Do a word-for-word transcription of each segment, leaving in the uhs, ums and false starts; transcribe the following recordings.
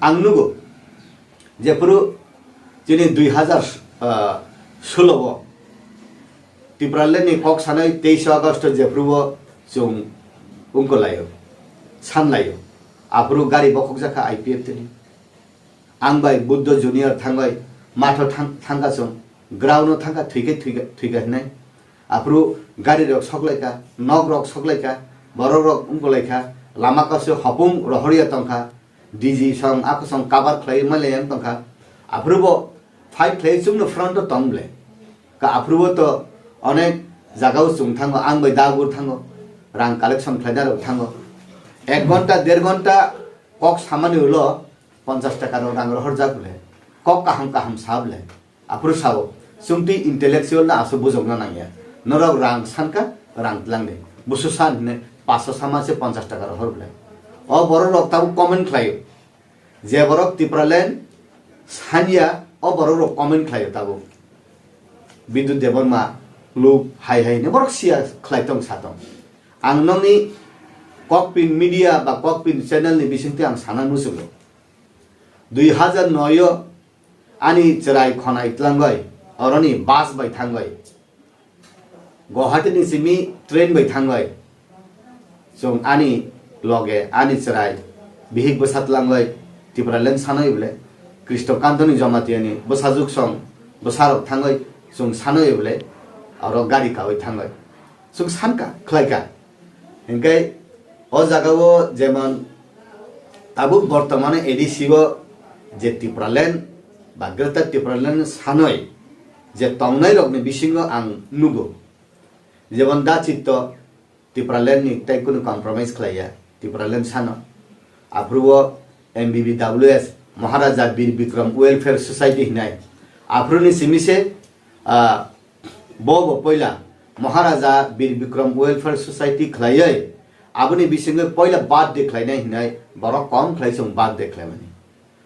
Ang nugo, jephuru chini dui hazar, ah, solo o Tipraland ni kok sanai teis August o jephuru o chwng wngkolaio, sanlaio, aphuru gari bokhokjakha I P F T ni. Ang bai Buddha Junior thangbai matho thang-, thangkha chwng, ground o thangkha thwikhe thwikha, thwikha hinai. Aphuru gari rok soklaikha, nok rok soklaikha, borok rok wngkolaikha, lama kasu hopung rohorya tongkha, D G song, ako song cover khlaiwi manlaiya wng tongkha. Aphuru bo fight khlaiwi chwngno front o tong ble. Ka aphuru bo to onek jaga o chwng thango, ang bai dagur thango, rang collection khlaina rok thango. Ek ghonta, der ghonta kok samani ulo ponchash taka rok rang rohorjak ble. Kok kaham kaham sa ble. Aphuru sao, chwng twi intellectual no aswk bujokna nangya. Norok rang sanka, rang tlang di. Busu san hine paanch sho sama se ponchash taka rohor ble. O borok rok tabuk comment khlaio. Je borok Tipraland sanya, o borok rok comment khlaio tabuk. Bidut Debbarma luk hai hai hine borok siya khlai tong sa tong. Ang nokni Kokpin Media ba Kokpin Channel ni bisingtwi ang sana muchungo. Dui hazar noi o ani chwrai khonai tlangwi oroni bus bai thangwi Guwahati ni simi train bai thangwi chwng ani loge ani chwrai bihik bwsa tlangwi Tipraland sanwi bole Krishnakanto ni Jamatia ni bwsajwk song bwsarok thangwi chwng sanwi bole oro gari kawi thangwi chwng sanka khlaika. Hinkhe o jaga o jemon tabuk bortomane A D C o je Tipraland ba Greater Tipraland sanoi je tongnai rokni bisingo ang nugo, jemon da chitto Tipraland ni tei kunu compromise khlaiya Tipraland sano, aphuru o M B B W S Maharaja Bir Bikram Welfare Society hinai, aphuru ni simi se, ah, bo bo poila Maharaja Bir Bikram Welfare Society khlaiwi aboni bisingo poila birthday khlainai hinai borok kom khlai chwng birthday khlaimani.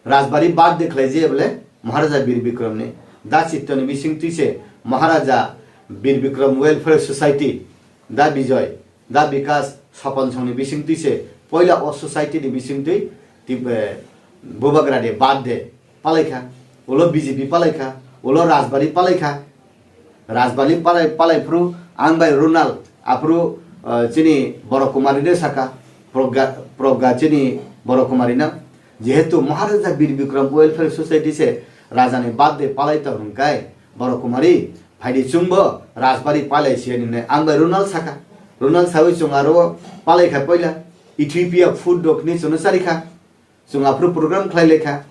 Rajbari birthday khlai je bole Maharaja Bir Bikram ni da chitto ni bising twi se Maharaja Bir Bikram Welfare Society da Bijoy da Bikas Sopon song ni bising twi se poila o society ni bising twi tip-, eh, Bubagra de birthday palaikha, ulo B J P palaikha, ulo Rajbari palaikha. Rajbari palai, palai phuru ang bai Ronald, aphuru, eh, chini Boro Kumari de saka, Progga, Progga chini Boro Kumari na. Jehetu Maharaja Bir Bikram Welfare Society se Raja ni birthday palai tong hwnkai, Boro Kumari, phaidi chwngbo Rajbari palai siya nini ang bai Ronald saka. Ronald sawi chwng aro palai kha poila, Ethiopia food rok ni chwngno chari kha. Chwng aphuru program khlai lekha,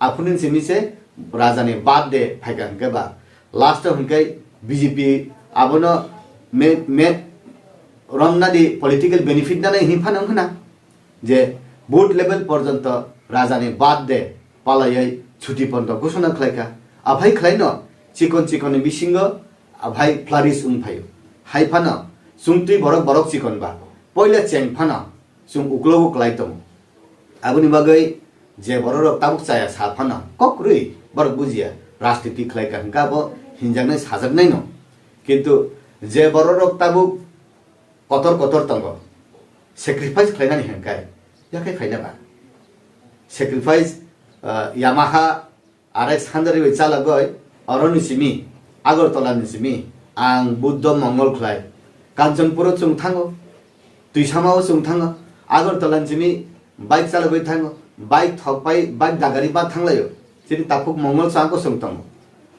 aphuru ni simi se Raja ni birthday phaikha hwnkhe ba, last o hwnkhe B J P abono me, me romna di political benefit nani hinwi phano wngkhwna je booth level porjonto Raja ni birthday palaiwi chuti pondo ghosona khlaikha. Aphai khlaino chikon chikon ni bisingo aphai flourish wng phaio. Hai phano chwng twi borok borok chikon ba poila cheng phano chwng uklogo klai tongo. Aboni bagwi je bororok tabuk chaya sa phano kok kwrwi borok bujiya, rajniti khlai kha hwnkhe abo hinjaknai sajaknaino. Kintu je bororok tabuk kotor kotor tongo, sacrifice khlainani hwnkhe yakhai phaina ba. Sacrifice, ah, Yamaha R X hundred bai chalogwi, oroni simi, Agartala ni simi, ang Buddha Mongol khlai, Kanchanpuro chwng thango, Twisama o chwng thango, Agartala ni simi bike chalogwi thango, bike thokpai, bike dagari ba thanglaio, chini takhuk Mongol chwngko chwng tongo.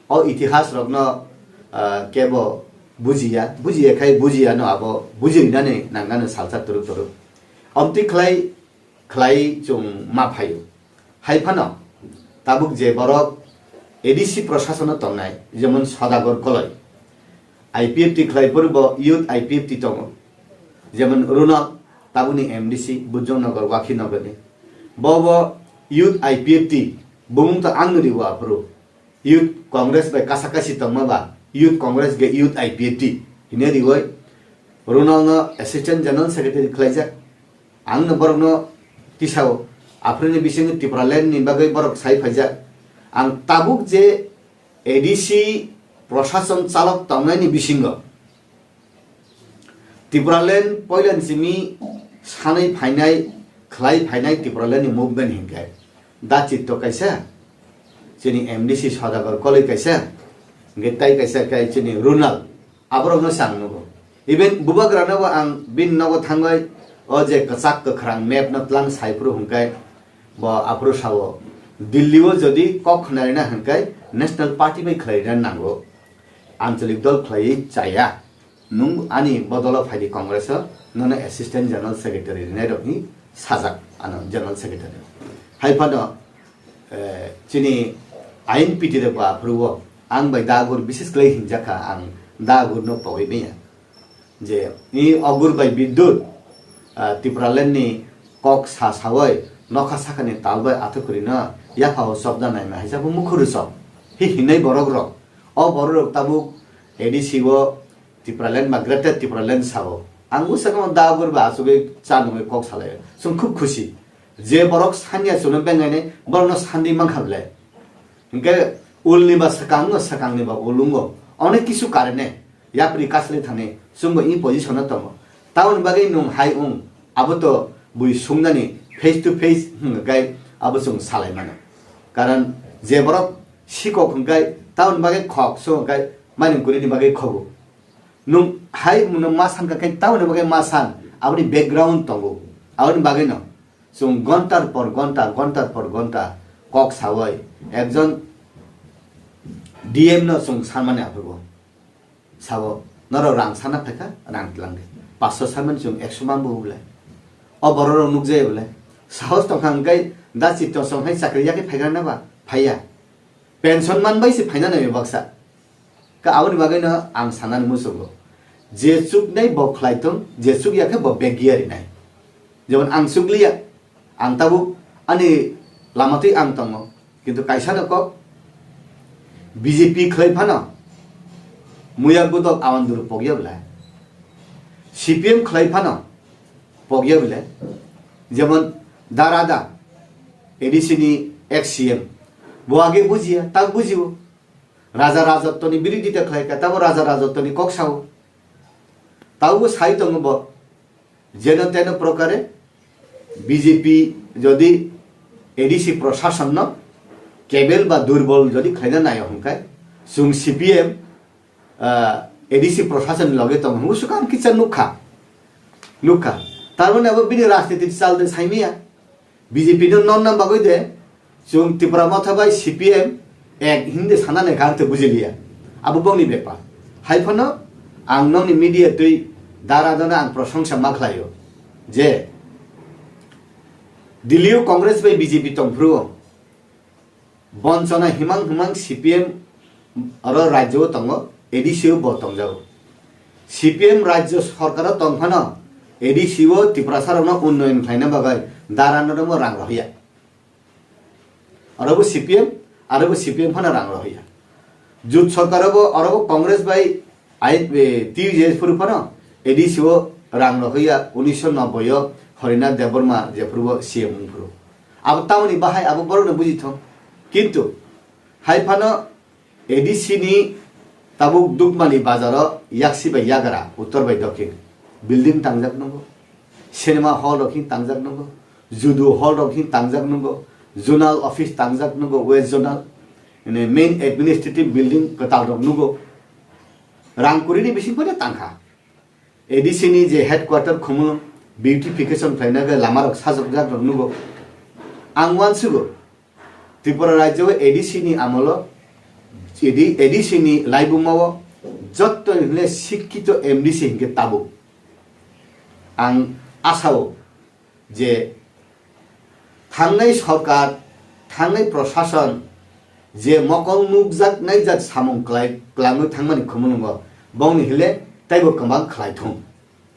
O itihas rokno, ah, kebo bujiya, bujiya khai bujiya no abo bujinani nangnano salsa turuk turuk. Omtwi khlai khlai chwng ma phaio. Hai phano tabuk je borok A D C prosasono tongnai, jemon Sodagor Koloi, I P F T khlai phuru bo youth I P F T tongo, jemon Runal tabukni M D C Bujong Nagar, Wakhi Nagarni, bo bo youth I P F T bumung to ang nw rio aphuru. Youth Congress bai kasa kasi tongma ba, Youth Congress ge Youth I P F T hine rioi Ronalno Assistant General Secretary khlaijak. Ang no borokno tisao, aphuru ni bisingo Tipraland ni bagwi borok sai phaijak. Ang tabuk je A D C prosason chalok tongnai ni bisingo Tipraland poila ni simi sanwi phainai, khlai phainai Tipraland ni movement hinkhe Da Chitto kaisa, chini M D C Sodagar Koloi kaisa, hingke tai kaisa khe chini Runal, aborokno chang nugo. Even bubagrano bo ang bini nogo thangwi o je kwchak kwkhrang map no tlang saiphuru hwnkhe bo aphuru sao, Delhi o jodi kok khwnarina hwnkhe national party bai khwlairina nango, anchalik dol khwlaiwi chaya. Nwng ani bodolo phaidi Congress o, nono assistant general secretary rinai rokni sajak ano general secretary. Hai phano, eh, chini I N P T rok bo aphuru o ang bai Dagur bises kwlai hinjakha, ang Dagur no pogwi maya. Je i Ogur bai Bidyut, ah, Tipraland ni kok sa sawai nokha sakani tal bai athuk kwrwi no yapha o chopda naima hai jabo mukhuru chop. Hi hinai borok rok. O borok rok tabuk A D C o Tipraland ba Greater Tipraland sao. Ang usakano Dagur ba achugwi cha nungwi kok salai. Chwng khub khusi. Je borok sanya chwngno bengainai borokno sandi mankha ble. Hingke ulni ba swkang no, swkangni ba ulungo. Onek kisu karene yapri kasli thani chwngbo i position o tongo. Tamoni bagwi nwng hai wng, abo to bui sungnani face to face hwnkhe abo chwng salai mano. Karon je borok sikok hwnkhe tamoni bagwi khok sung hwnkhe mairum kwrwini bagwi khogo. Nwng hai nwng ma sankha khe tamoni bagwi ma san, aboni background tongo. Aboni bagwino chwng gontar por gonta, gontar por gonta kok sawai ekjon D M no chwng sanmani aphuru. Sabo, norok rang sana phaikha, rang twlangdi. Paanch sho sanmani chwng ekso man bo wng le. O borok rok nukjaya bole. Sahos tongkha hwnkhe da Chitto song hai chakri yakhe phaikha na ba? Phaiya. Pension man bai se phaina nai baksa. Ka aboni bagwi no ang sanani muchungo. Je chuknai bo khlai tong, je chukya khe bo bag giya rinai. Jemon ang chukliya, ang tabuk ani lama twi ang tongo. Kintu kaisa no kok B J P khlai phano muya budok awan duru pokya bwlai. C P M khlai phano pokya bwlai. Jemon Darada A D C ni ex C M. Bo age bujiya, tak bujibo. Raja Rajottoni birodita khlai kha, tabo Raja Rajottoni kok sao. Tabo sai tongo bo. Jeno teno prokare B J P jodi A D C proshason no kebel ba durbol jodi khlaina naio hwnkhe, chwng C P M, ah, A D C proshason ni loge tongo hwnwi swkang kisa nukha. Nukha. Tarmani abo bini rajniti chal de saimaya. B J P no nonna bagwi de, chwng Tipra Motha bai C P M ek hindi sana nai kha, ang tei bujiliya. Abo bongni bepar. Hai phano ang nokni media twi dara dana ang prosongsa ma khlaio je Delhi o Congress bai B J P tongphuru o, bonchona himang himang C P M oro rajyo o tongo, A D C o bo tongjago. C P M rajyo sorkar o tong phano A D C o Tiprasa rokno unnoyon khlaina bagwi dara no rang rohya. Orobo C P M, orobo C P M phano rang rohya. Jut sorkar obo, orobo Congress bai I, eh, T U J S phuru phano A D C o rang rohya, unisho nobboi o Harinath Debbarma jephuru bo C M wngphuru. Abo tamoni bahai abo borokno bujithong. Kintu hai phano A D C ni tabuk Dukmali bazaro yaksi bai yagra, uttor bai dokhin building tangjak nungo, cinema hall rok hin tangjak nungo, judo hall rok hin tangjak nungo, zonal office tangjak nungo, west zonal, ene main administrative building kwtal rok nungo. Rang kurini bising phano tangkha. A D C ni je headquarter khumung beautification khlaina khe lama rok sajokjak rok nungo. Ang uansugo, Tripura rajyo o A D C ni amolo, A D, A D C ni laibuma o jotto hwnle sikkito M D C hinkhe tabuk. Ang asao je thangnai sorkar, thangnai prosason je mokol nukjak naijak samung klai, klangwi thangmani khumulungo bongni hile teibo kwbang khlai thung.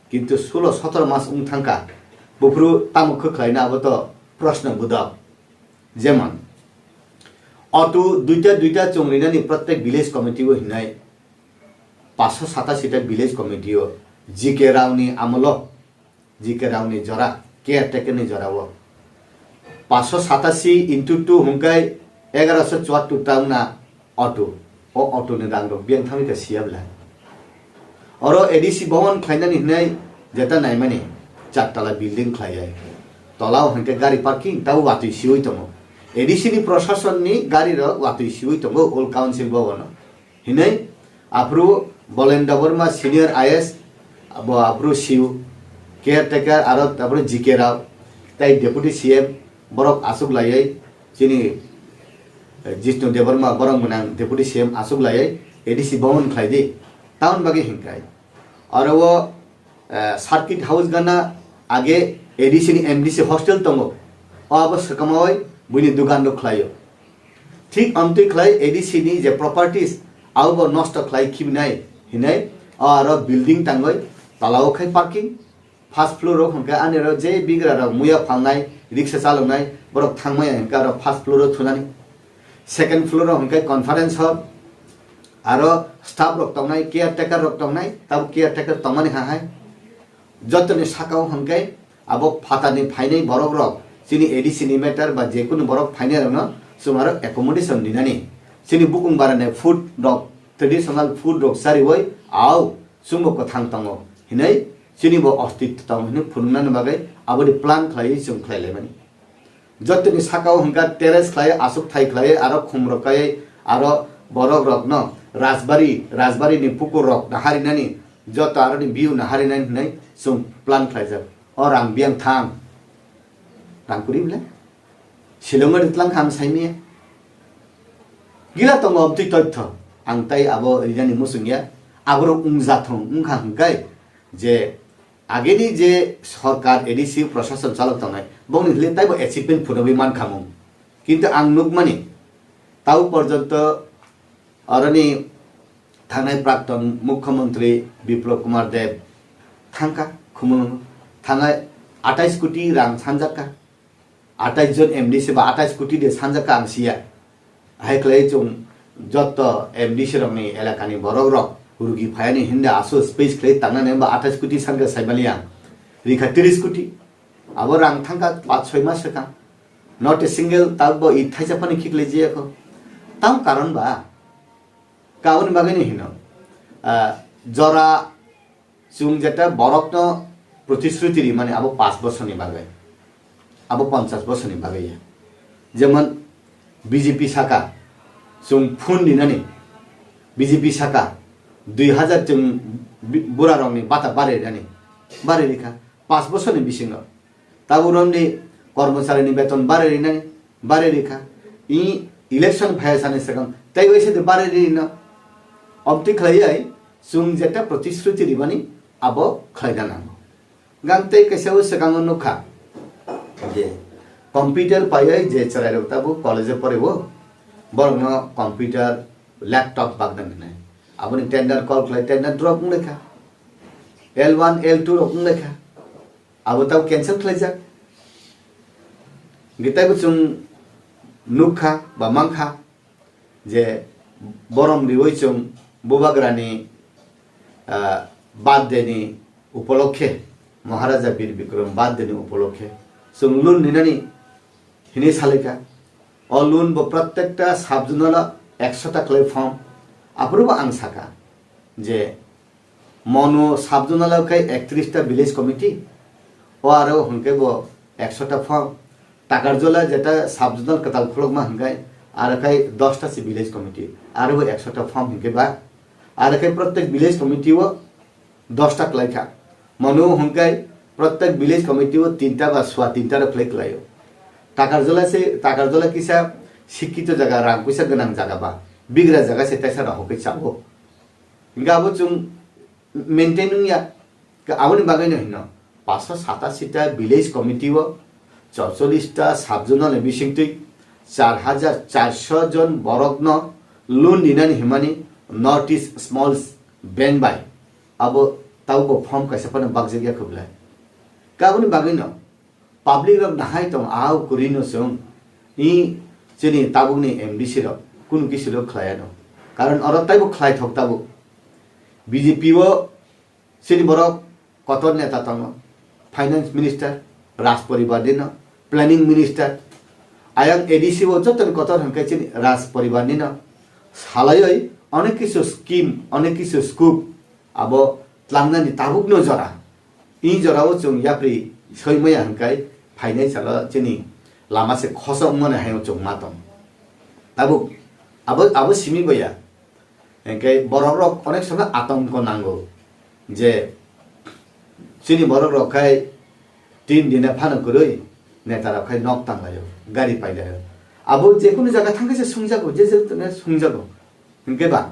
Kintu sulo sotoro mas wng thangkha, buphuru tamo khe khlaina abo to proshno budok. Jemon, auto duita duita chwng rinani prottek village committee o hinai paanch sho satasi ta village committee o G K Rao ni amolo, G K Rao ni jora, caretaker ni jora o. Paanch sho satasi into two hwnkhe egaroso chuattor ta wngna auto. O auto ni rang rok biyang thangwi kha siya bwla. Oro A D C bhawan khlainani hwnwi jeta naimani char tala building khlaiwi. Tola o hwnkhe gari parking tabo watwi siwi tongo. A D C ni proshasonni gari rok watwi siwi tongo Old Council Bhavan o. Hinwi aphuru Bolen Debbarma senior I A S bo aphuru siu, caretaker aro aphuru G K Rao tei deputy C M borok aswk laiwi chini, eh, Jishnu Debbarma borok mwnang deputy C M aswk laiwi A D C Bhavan khlai di. Tamoni bagwi hinkhai oro o, eh, circuit house gana age A D C ni M D C hostel tongo. O abo swkamawi buini dugan rok khlaio. Thik amtwi khlai A D C ni je properties abo bo nosto khlai khibinai hinai o aro building tangwi tola o khai parking. First floor o hwnkhe ani aro je bigra rok muya phalnai, riksa chaloknai borok thangmaya hwnkhe aro first floor o thunani. Second floor o hwnkhe conference hall, aro staff rok tongnai, caretaker rok tongnai, tabuk caretaker tongmani ha hai. Jotoni saka o hwnkhe abo phatarni phainai borok rok chini A D C ni matter ba jekunu borok phainai rokno chwng aro accommodation dinani. Chini bukung barani food rok, traditional food rok chariwi au chwngbo kwthang tongo hinwi chini bo ostitw tongo hinwi phunuknani bagwi aboni plan khlaiwi chwng khlai laimani. Jotoni saka o hwnkha terrace khlai, aswk thai khlai, aro khum rok kai, aro borok rokno rajbari, rajbari ni pukur rok naharinani, joto aroni view naharinani hinwi chwng plan khlaijak. O rang biyang thang. Rang kwrwi bwle? Shillong o ritlang kha ang saimanya. Gila tongo amtwi toitho. Ang tai abo rinani muchung ya. Aborok wngjathung wngkha hwnkhe je agini je sorkar A D C prosason chalok tongnai, bongni hwnle taibo achievement phunugwi mankha mung. Kintu ang nukmani, tau porjonto oroni thangnai prakton mukhyamantri Biplab Kumar Deb thangkha Khumulwngo, thangnai atais koti rang sanjakha, atais jon M D C ba atais koti de sanjakha ang siya. Hai khlai chwng jotto M D C rokni elakani borok rok rugi phayani hinda asu space khlai tangnani ba atais koti sanka saimali ang. Rikha tris koti. Abo rang thangkha pach soi mas swkang. Not a single tabuk bo it thaisa phano khiklai jiyakho. Tam karon ba? Kaboni bagwi no hino. Ah, jora Chwng jeta borokno protishruti rimani abo panch bosorni bagwi, abo ponchash bosorni bagwi ya. Jemon B J P saka, chwng phone rinani, B J P saka, dui hazar chwng bi-, burarokni bata bari rinani, bari rikha, panch bosorni bisingo. Tabuk romdi kormocharini beton bari rinani, bari rikha. I election phaya sani swkang tei waisa de bari rino. Omtwi khlaiwi chwng jeta protishruti rimani abo khlaina nango. Gang tei kaisa o swkango nukha je computer paiwi je chwrairok tabuk college o poreo, borokno computer, laptop bagna hinai. Aboni tender call khlai tender drop wnglaikha. L one, L two rok wnglaikha. Abo tabo cancel khlaijak. Hwnkhe taibo chwng nukha ba mankha je borom riwi chwng Bubagrani, ah, birthday ni upolokhe, Maharaja Bir Bikram birthday ni upolokhe chwng loan rinani hinwi salaikha. O loan bo prottekta sub-zonal o ekshota khlai form. Aphuru bo ang saka je Monu sub-zonal o khai ektris ta village committee, o aro hwnkhe bo ekshota form. Takarjola jeta sub-zonal kwtal khulokma hwnkhe aro khai dosta se village committee, aro bo ekshota form hwnkhe ba, aro khai prottek village committee o dosta kwlaikha. Monu hwnkhe prottek village committee o tinta ba sua tinta rok khlai kwlaio. Takarjola se, Takarjola kisa sikkito jaga, rang puisa gwnang jaga ba, bigra jaga se teisa rok hokhe chao. Hingke abo chwng maintain wngya. Ke aboni bagwino hino, paanch sho satasi ta village committee o, chorchollis ta sub-zonal ni bisingtwi char hajar char sho jon borokno loan rinani himani North East Small Bank bai. Abo tabukbo form kaisa phano bakjakya khe belai. Ke aboni bagwino, public rok nahai tong, ah, kwrwi no chwng, i chini tabukni M D C rok kunu kisi rok khlai ano. Karon oro taibo khlai thok tabuk. B J P o chini borok kotor neta tongo, finance minister, Raj poribar ni no, planning minister, ayang A D C o joto ni kotor hwnkhe chini Raj poribar ni no. Salaioi onek kisu scheme, onek kisu scope, abo tlangnani tabukno jora. I jorao chwng yapri soimaya hwnkhe phainai salo chini, lama se khosa wngmani hai chwng ma tong. Tabuk abo, abo simi boya. Hingke borok rok onek sono atongko nango je chini borok rok khai tin dine phano kwrwi neta rok khai nok tanglaio, gari pailaio. Abo je kunu jaga thangkhe se sungjago, je je tongkhe sungjago. Hingke ba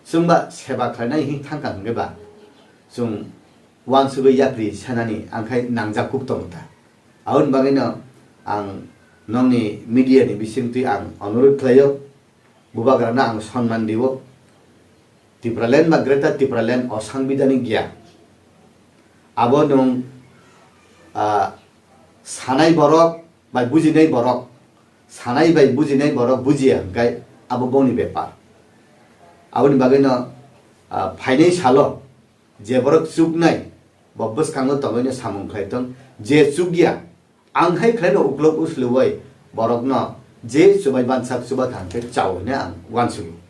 chwngba seba khlainai hing thangkha hingke ba chwng wansugwi yapri sanani ang khai nangjak kuk tongo ta. Aboni bagwino ang nokni media ni bisingtwi ang onurodh khlaio, bubagrano ang sonman dio. Tipraland ba Greater Tipraland o sangbidhanik ya. Abo nwng, ah, sanai borok bai bujinai borok, sanai bai bujinai borok bujiya hingkai abo bongni bepar. Aboni bagwino, ah, phainai salo je borok chuknai, bo bwskango tongwino samung khlai tong, je chukya, ang hai khlaino uklok uslubai borokno je chubai bansak chuba thangkhe chao hwnwi ang uansugo.